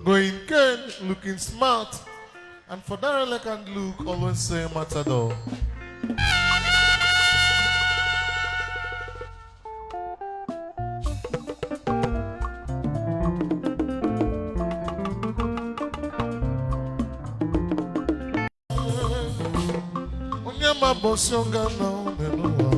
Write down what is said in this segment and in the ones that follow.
Going Ken, looking smart, and for that elegant look, always say Matador. Onye ma bosi ọga na n'ụwa.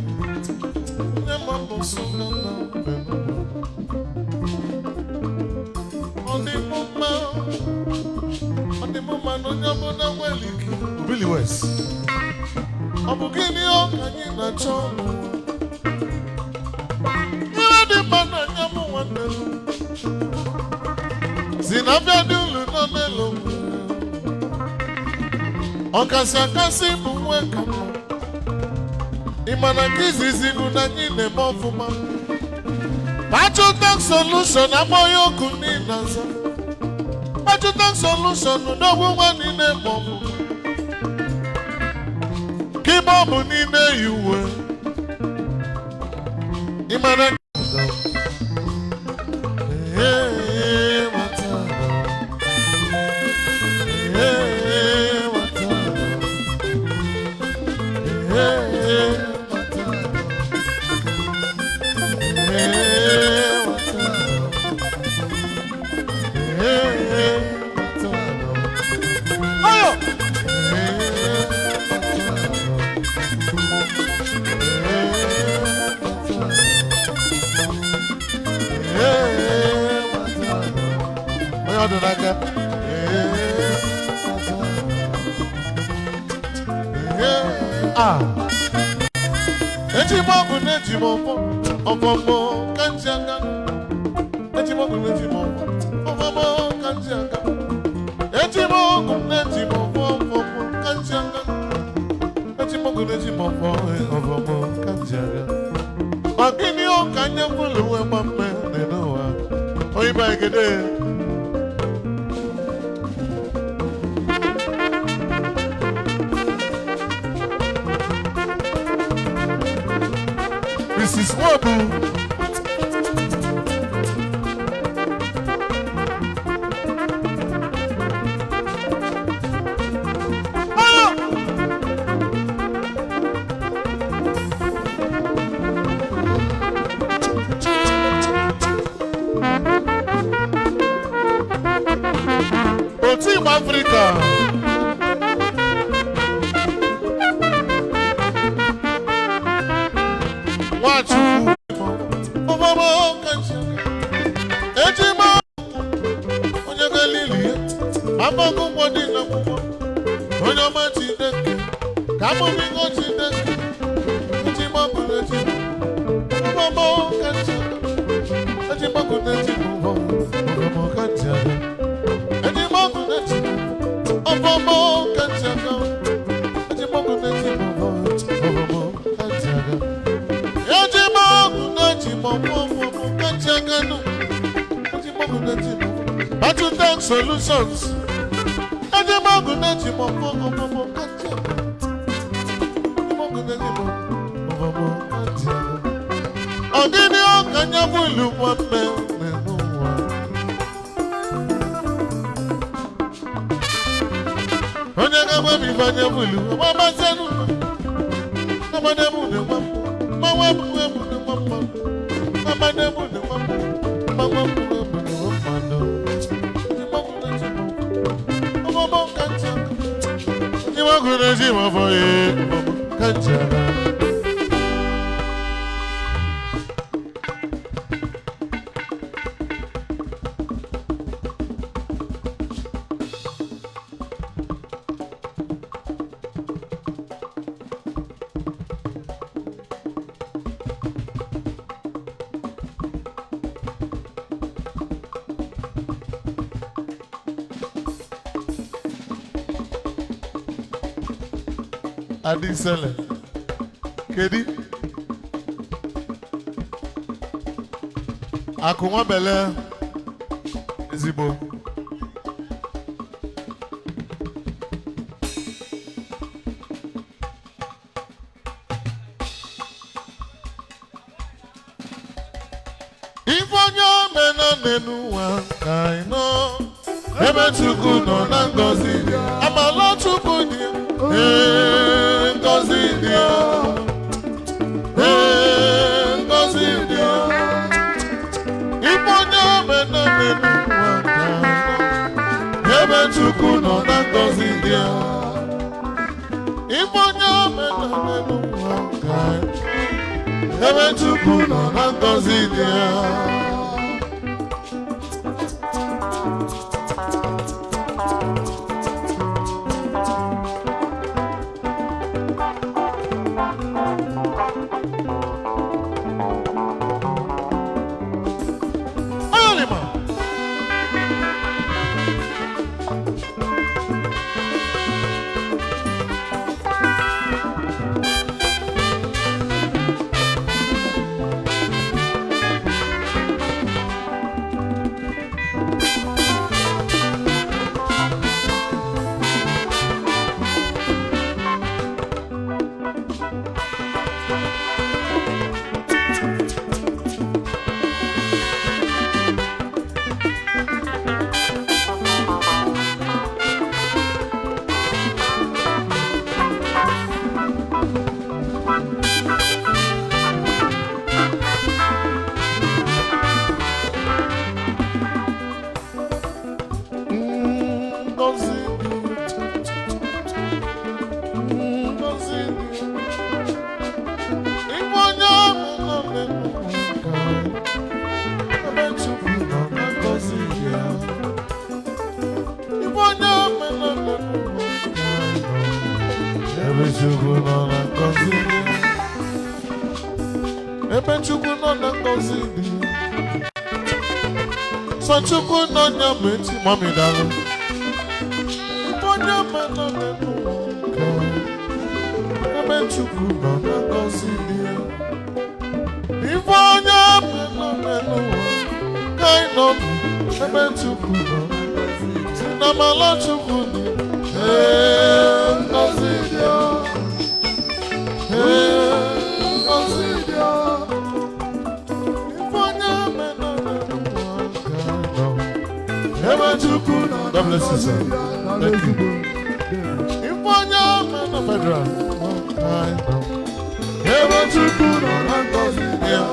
Onye ma bosi ọga na n'ụwa. Ọ dị m mma, ọ dị m mma na onye ọbụla nwere ike. Billy West. Ọ bụ gịnị ọ ka anyị na-achọ n'ụwa? Ihe dị mma n'anya mụ nwanne m. Si na abịa dị ulu nọ n'elu m. Ọkasị akasị bụ nwa ka mma. Ị ma na nke izizi bụ na anyị na-eme ọfụma. Pachutek solution agbọghị oku niile ọzọ. Pachutek solution n'ogbu nwa niile ma ọ bụ. Kibọọbụ niile yi uwe. Ị ma na Ee, Matador. Ee, Matador. Ee, Matador. Ee, Matador. Ee, Matador. Ayo! Ee, Matador. Ee, Matador. Ee, Matador. Onye ọ dị n'aka? Ee, Matador. Ee, ah. Eji m ọgụ na-eji m ọfọ, ọfọ mọ ka m ji aga. Eji m ọgụ na-eji m ọfọ, ọfọ mọ ka m ji aga. Eji m ọgụ na-eji m ọfọ, ọfọ mọ ka m ji aga. Eji m ọgụ na-eji m ọfọ, ọfọ mọ ka m ji aga. Ma gịnị ọ ka anya bụlụ nwe gba mme n'ụwa? Onye ibe anyị gede. Mrs. Nwabu. Ah! Otu Igbo Afrịka. Nwachukwu. Ọmọmọ kacha. Eji m onye galili ya. Amaghị ụgwọ dị n'akwụkwọ. Onye ọma Chineke. Ka amụmigo Chineke. Eji m ọgụ na eji m. Ọmọmọ kacha. Eji m ọgụ na eji m ụgwọ. Ọmọmọ kacha. Eji m ọgụ na eji m. Ọmọmọ kacha. Eji m ọgụ na eji m ụgwọ. Ọmọmọ kacha. Eji m ọgụ na-eji m ọgwụ ọgwụ kacha ganụ. Eji m ọgụ na-eji m ọgwụ. Pachutek Solutions. Eji m ọgụ na-eji m ọgwụ ọgwụ kacha. Eji m ọgụ na-eji m ọgwụ ọgwụ kacha. Ọ gịnị ọ ka anya bụ ilu nwanne n'ụwa? Onye ga-agwa m ife anya bụ ilu, ọgbamasịanụ. Adisele. Kedi. Akụ nwabele ezigbo. Ife onye omena n'ụwa ka anyị nọ. Ebe Chukwu nọ na ngọzi dị. Amala Chukwu dị. Ee, ngọzi dị. Ee, ngọzi dị. Ife onye omena n'ụwa ka anyị nọ. Ebe Chukwu nọ na ngọzi dị. Ife onye omena n'ụwa ka anyị nọ. Ebe Chukwu nọ na ngọzi dị ya. Ayọ̀lị̀mà. Ngọzi dị. Ngọzi dị. Ife onye ọbụla na-eme ka ebe Chukwu nọ na ngọzi dị ya. Ife onye ọbụla na-eme ka ebe Chukwu nọ na ngọzi dị ya. Ebe Chukwu nọ na ngọzi dị ya. Sọ Chukwu nọ nya ma echi mami daalụ. Ife onye ọma nọ n'ụwa ka ebe Chukwu nọ na ngọzi dị ya. Ife onye ọma nọ n'ụwa ka anyị nọ ebe Chukwu nọ na ngọzi dị ya. Na amala Chukwu dị ya. Ee, ngọzi dị ya. Ee, ngọzi dị ya. Ife onye ọma nọ n'ụwa ka anyị nọ ebe Chukwu nọ. God bless you, sir. Thank you. Ife onye ọma nọ federal ka anyị nọ ebe Chukwu nọ na ngọzi dị ya.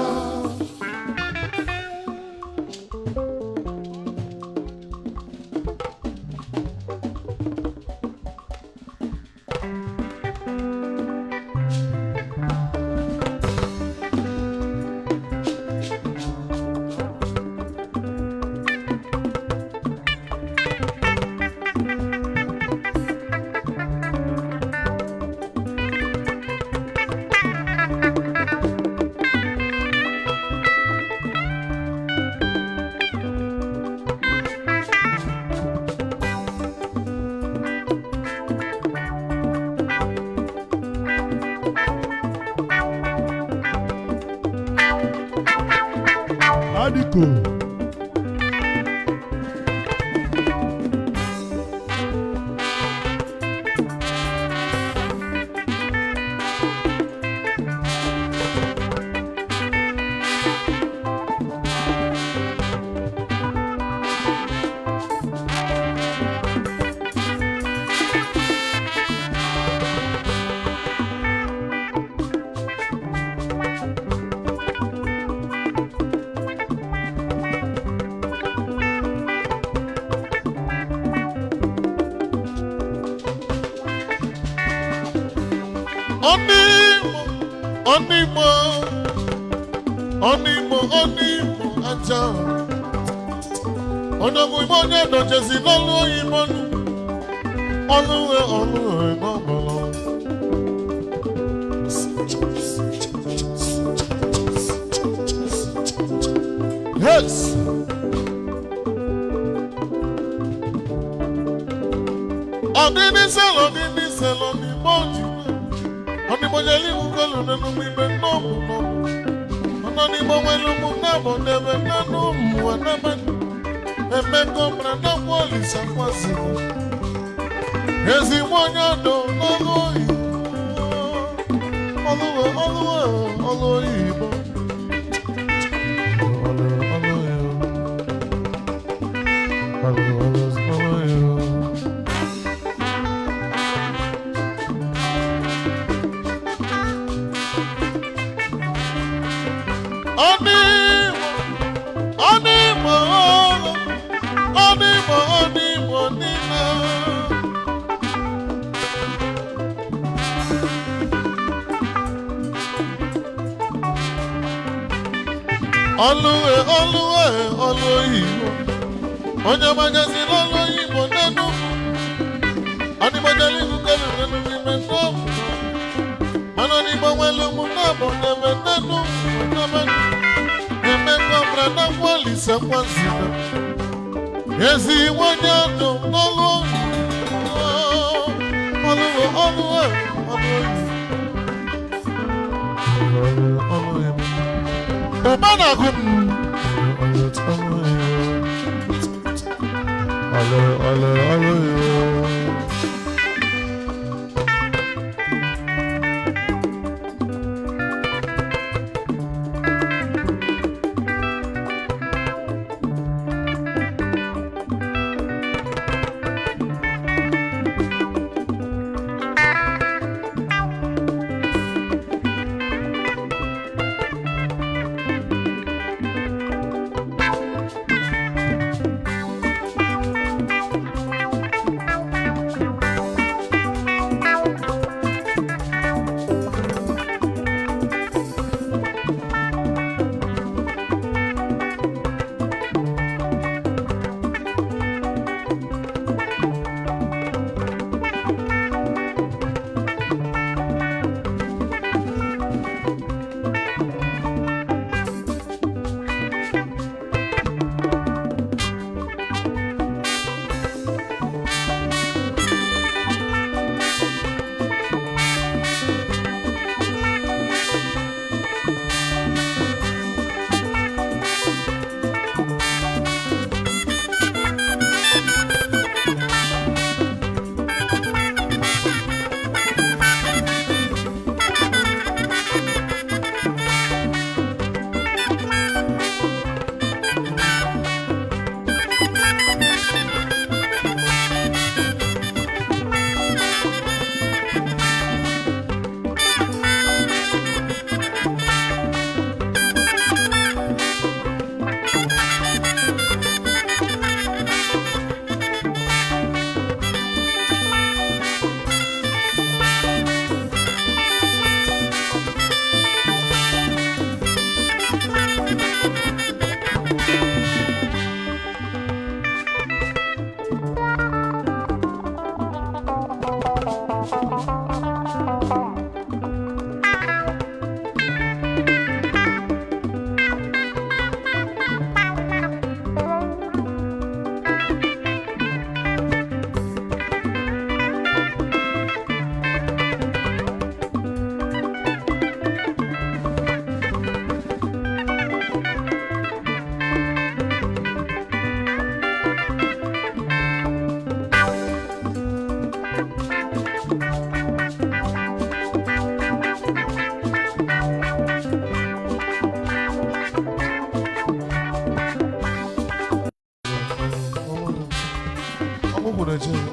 Adiko. Onímọ̀, onímọ̀, onímọ̀, onímọ̀ aja. Onye igbo onye dochezi n'ọlụ oyibo nụ. Ọlụwe ọlụwe n'ọbụla. Yes. Ọdịdị selo, ọdịdị selo n'igbo ji. n'ime nnọọmụ n'ọmụ ọnọ n'igbo nwere ụmụ nabọ n'ebe nnanụ ụmụ anaba emeka ọmara nakwa olisa kwasịrị ezigbo onye ọdụ n'ọlụ oyibo ọlụ ọlụ ọlụ oyibo ọlụ ọlụ oyibo ọlụ ọlụ ọlụ oyibo. Ọdịgbo, ọdịgbo, ọdịgbo, ọdịgbo niile. Ọlụwe, ọlụwe, ọlụ oyibo. Onye gbajaziri ọlụ oyibo n'Enugwu. Ọdịgbajara igukọrọ n'Enugwu ime nnọọ. Mana n'Igbo nwere ụmụ na-abụ n'ebe n'Enugwu n'ebe Emeka ọbara na Olise kwaziri ezi onye ọdụ n'ọlụ ọlụ ọlụ ọlụ ọlụ ụba na-agụ m ọlụ ọlụ ọlụ ọlụ.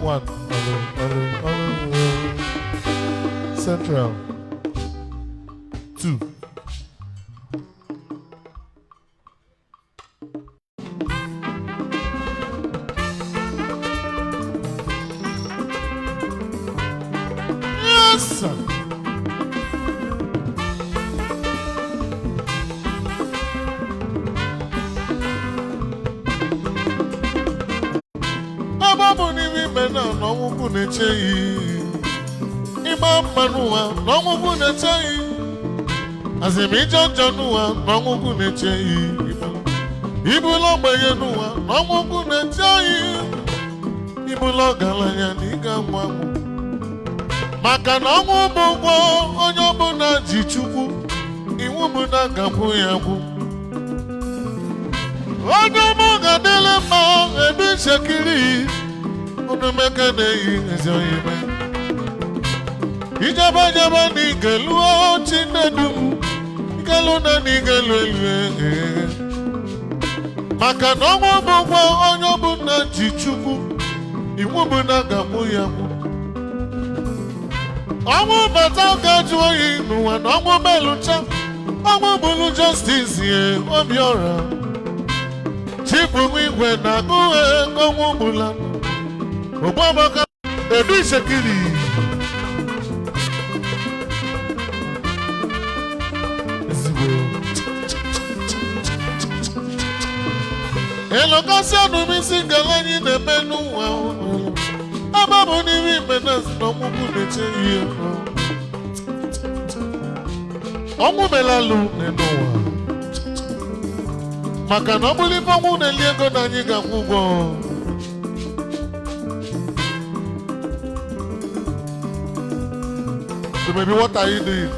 One, ọlụ, ọlụ, ọlụ. Central. Two. Yes, sir. Ebe ọ bụ n'ime ime na ọnwụkwụ na-eche ya ịgba mma n'ụwa na ọnwụkwụ na-eche ya azịm ije njọ n'ụwa na ọnwụkwụ na-eche ya ibula ogbenye n'ụwa na ọnwụkwụ na-eche ya ibula ọgaranya na ịga nwa anwụ. Maka na ọnwụ bụ ụgwọ onye ọbụla ji Chukwu, iwu bụ na ga-akwụ ya gwụ. Onye ọma ga-adịle mma ebe nshekiri ọnụmeke na-eyi ezi oyime. Ijebe jebe na igelu Chinedum, igelu na na igelu elu ee. Maka na ọnwụ bụ ụgwọ onye ọbụla ji Chukwu, iwu bụ na ga-akwụ ya gwụ. Ọnwụ bata ga-ajụ oyi n'ụwa na ọnwụ melụcha, ọnwụ bụrụ Justice ye Obiora. Chibu igwe na agụ ego ọnwụ gbula. Ogbamaka Edu Itsekiri. Ezigbo. Ịlụkọsị ọnụmisi ngala anyị na-eme n'ụwa ebe ọ bụ n'ime imenas na ọnwụgwụ na-eche ihe. Ọnwụ melalụ n'ụwa maka na ọ bụrụ ife ọnwụ na-eli ego na anyị ga-akwụ ụgwọ. So maybe what are you doing?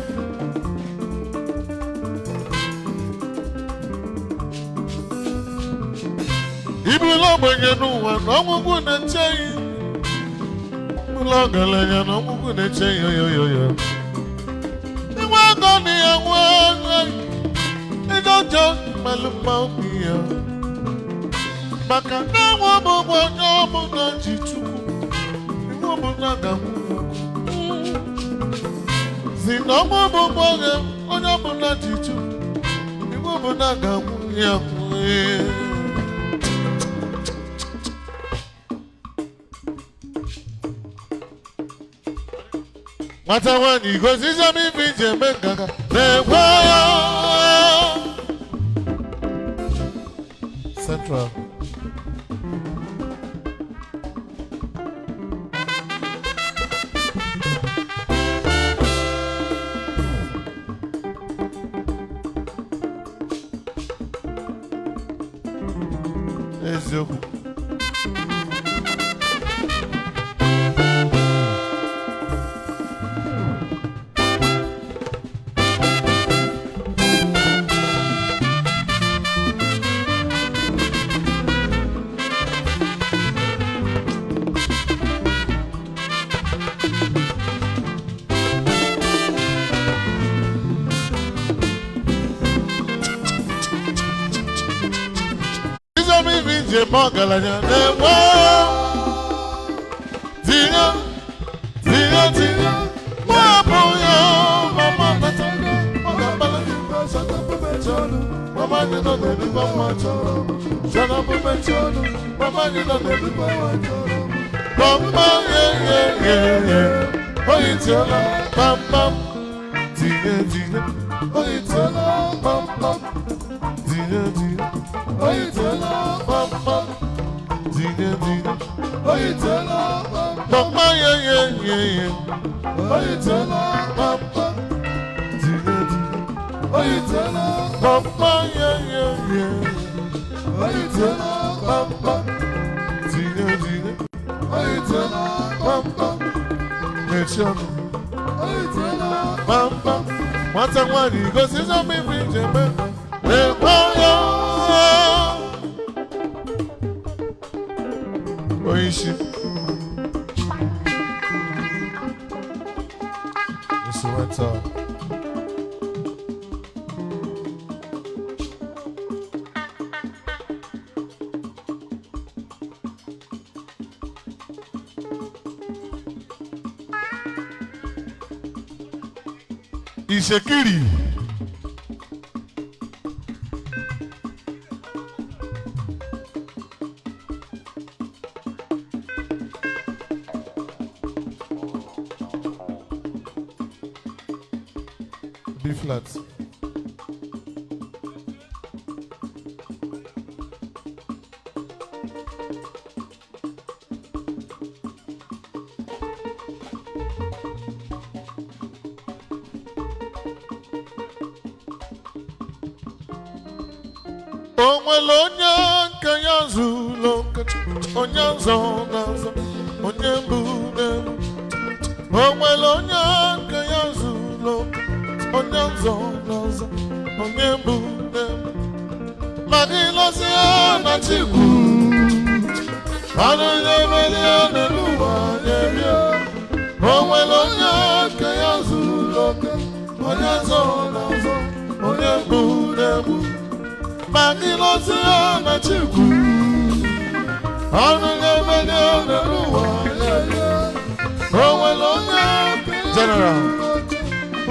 Ibula ogbenye n'ụwa na ọnwụgwụ na-eche ya. Ibula ọgaranya na ọnwụgwụ na-eche ya yoyoyo. Inwe ego na ya nwee ịjọ njọ malụ mma obi ya. Maka na enwe bụ ụgwọ onye ọbụla ji Chukwu, iwu ọbụla ga-akwụ ụgwọ. Si na ọnwụ bụ ụgwọ onye ọbụla ji Chukwu, iwu ọbụla ga-akwụ ya kwụ. Nwata nwaanyị gosi m ife iji eme nganga na-ekwe ya. Central. Eziokwu. Ije ọgaranya na-enwe tinye tinye tinye mụ ya mama bata ọ ga-agbala mama anyị nọ na-ebikwa mma mama anyị nọ na-ebikwa mama ye ye ye ye oyi tiola pam pam tinye tinye oyi tiola pam pam tinye tinye oyi tiola pam pam tinye tinye oyi tiola pam ye ye ye ye oyi tiola pam pam tinye tinye oyi tiola pam ye ye ye oyi tiola pam pam tinye tinye oyi tiola pam pam mechie ọnụ oyi tiola pam pam nwata nwaanyị gosi ife ije eme na-ekwe ya. Onye isi instrumental. Itsekiri. B flat. O nwere onye nke ya zuru oke, onye nzọ na-azọ, onye mbụ na-ebu. O nwere onye nke ya zuru oke, onye nzọ n'ọzọ, onye bụ nne m. Ma gị lọzie na Chukwu, ọnụ na-emeli n'elu ụwa na-eri. O nwere onye nke ya zuru oke, onye nzọ n'ọzọ, onye bụ nne m. Ma gị lọzie na Chukwu, ọnụ na-emeli n'elu ụwa na-eri. O nwere onye General,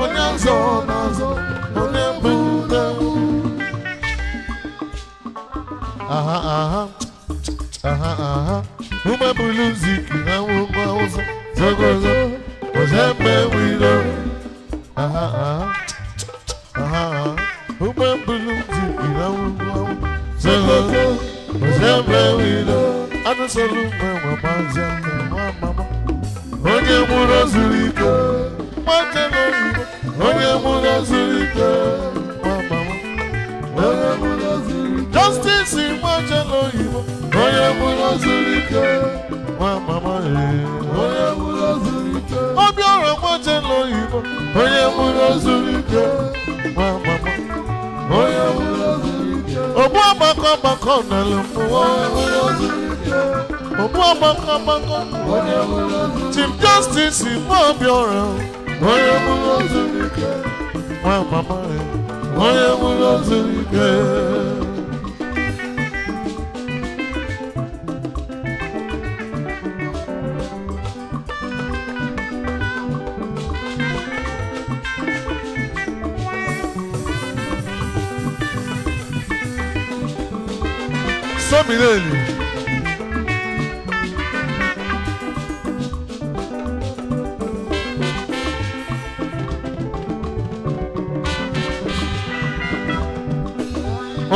onye nzọ n'ọzọ, onye bụ nne m. Aha, aha, aha, aha. Ume bulu ziki na nwụkwa ụzọ, zogozo, ozembe wilo. Aha, aha, aha, aha. Ume bulu ziki na nwụkwa ụzọ, zogozo, ozembe wilo. Anụsolu mgbe nwe maazị aka nwa mama. Onye mụrụ zuru ike, nwata n'oyibo. Onye mụrụ zuru ike, nwa mama. Onye mụrụ zuru ike. Justice nwata n'oyibo. Onye mụrụ zuru ike, nwa mama ee. Onye mụrụ zuru ike. Obiọra nwata n'oyibo. Onye mụrụ zuru ike, nwa mama. Onye mụrụ zuru ike. Ogbu ọgbakọ ọgbakọ n'ala mmụọ. Onye mụrụ zuru ike. Ogbu ọgbakọ ọgbakọ. Onye mụrụ zuru ike. Chief Justice nwa Obiọra. Onye mụrụ zuru ike, nwa mama ee. Onye mụrụ zuru ike. Sọmileli.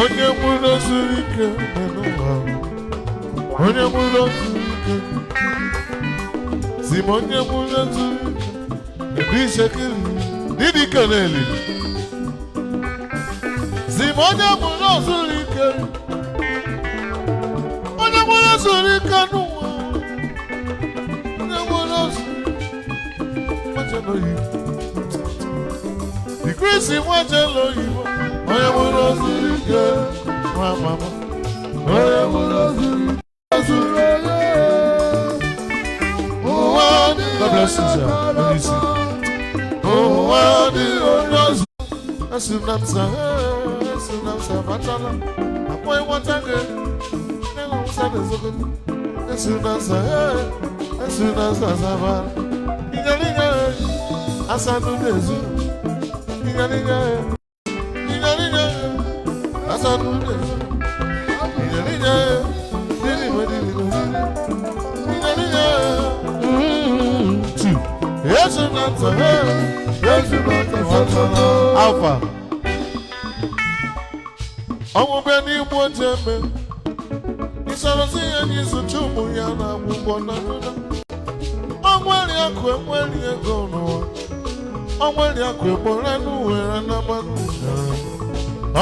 Onye mụrụ zuru ike n'ụwa. Onye mụrụ zuru ike. Si m onye mụrụ zuru ike. Ebe isekiri. Didi keneli. Si m onye mụrụ zuru ike. Onye mụrụ zuru ike n'ụwa. Onye mụrụ zuru ike. N'oyibo. Ìkírísì nwaje l'oyibo. Onye mụrụ zuru ike. Nwa mama. Onye mụrụ zuru ike. Zuru onye. Ụwa dị. God bless you, sir. Onye isi. Ụwa dị onye ọzọ. Esi na msa, esi na msa batala. Akpọ ịnwata gị. Nne na nwụsa na-ezogo. Esi na nsa, esi na nsa zaba. Inyalinya, asanu na-ezu. Inyalinya, inyalinya, asanu na-ezu. Inyalinya, dili we dili we dili. Inyalinya, two. Yesu na nsa, Yesu na nsa batala. Alpha. Ọnwụ bịa n'igbu oche eme. Isorozi ya n'izucha ụmụ ya na akwụkwọ na nụna. Ọnweri akụ enweri ego n'ụwa. Ọnweri akụ egboro n'uwere na mmanụ.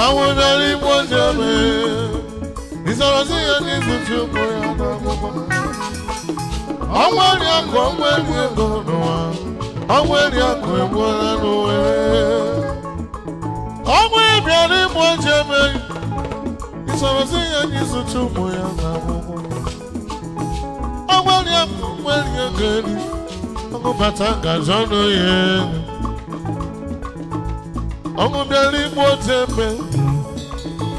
Ọnwụ bịa n'igbu oche eme. Isorozi ya n'izucha ụmụ ya na akwụkwọ. Ọnweri akụ enweri ego n'ụwa. Ọnweri akụ egboro n'uwere. Ọnwụ bịa n'igbu oche eme. Isorozi ya n'izucha ụmụ ya na akwụkwọ. Ọnweri akụ nwere ego eri. Ọṅụ bata ngaji ọnụ ya elu. Ọṅụ bịara igbu otu ebe.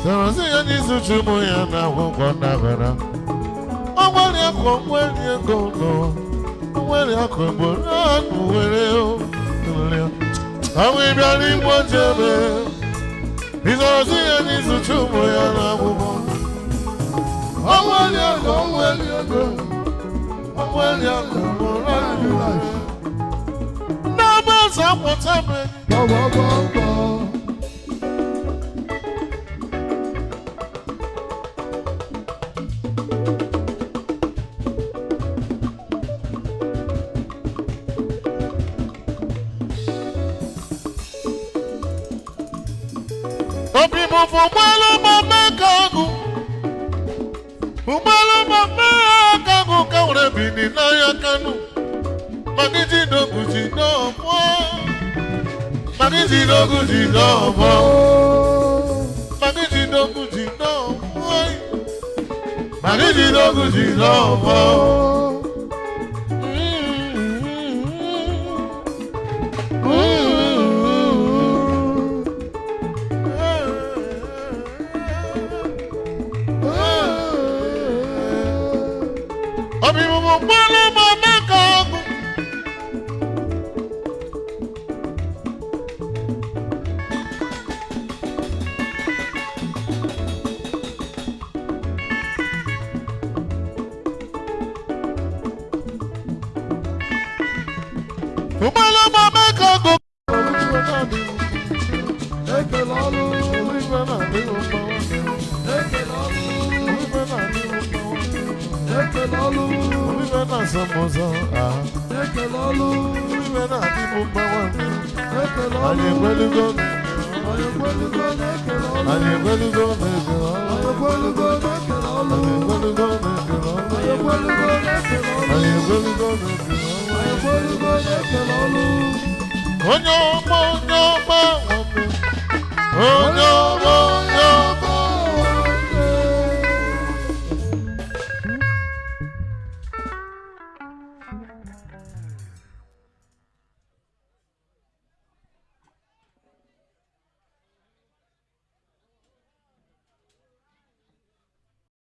Sorozi ya n'izucha ụmụ ya na akwụkwọ ndabara. Ọnweri akụ nwere ego n'ụwa. Ọnweri akụ egboro akụ were o. Ọnwụ bịara igbu otu ebe. Isorozi ya n'izucha ụmụ ya na akwụkwọ. Ọnweri akụ nwere ego. Ọnweri akụ egboro akụ were. N'ebe eze akwụta mmiri. Gbọgbọgbọgbọ. Obi m bụ ụgbọelu ma mee ka agụ. Ụgbọelu ma mee ka agụ ka nwere bini n'ahịa Kano. Maka iji n'ogu ji n'ọfọ. Maka iji n'ogu ji n'ọfọ. Maka iji n'ogu ji n'ọfọ. Maka iji n'ogu ji n'ọfọ. Obi m bụ mkpụrụ mama ka ọgụ. Ụgbọala mama ka ọgụ. Ekele ọlụ, ekele ọlụ, ekele ọlụ, ekele ọlụ, ekele ọlụ. Anyị ekwelugo, Anyị ekwelugo na-ekele ọlụ. anyị ekwelugo na-ekele ọlụ. Anyị ekwelugo na-ekele ọlụ. Anyị ekwelugo na-ekele ọlụ. Anyị ekwelugo na-ekele ọlụ. Anyị ekwelugo na-ekele ọlụ. Anyị ekwelugo na-ekele ọlụ. Onye ọma, onye ọma, nwanne. Onye ọma.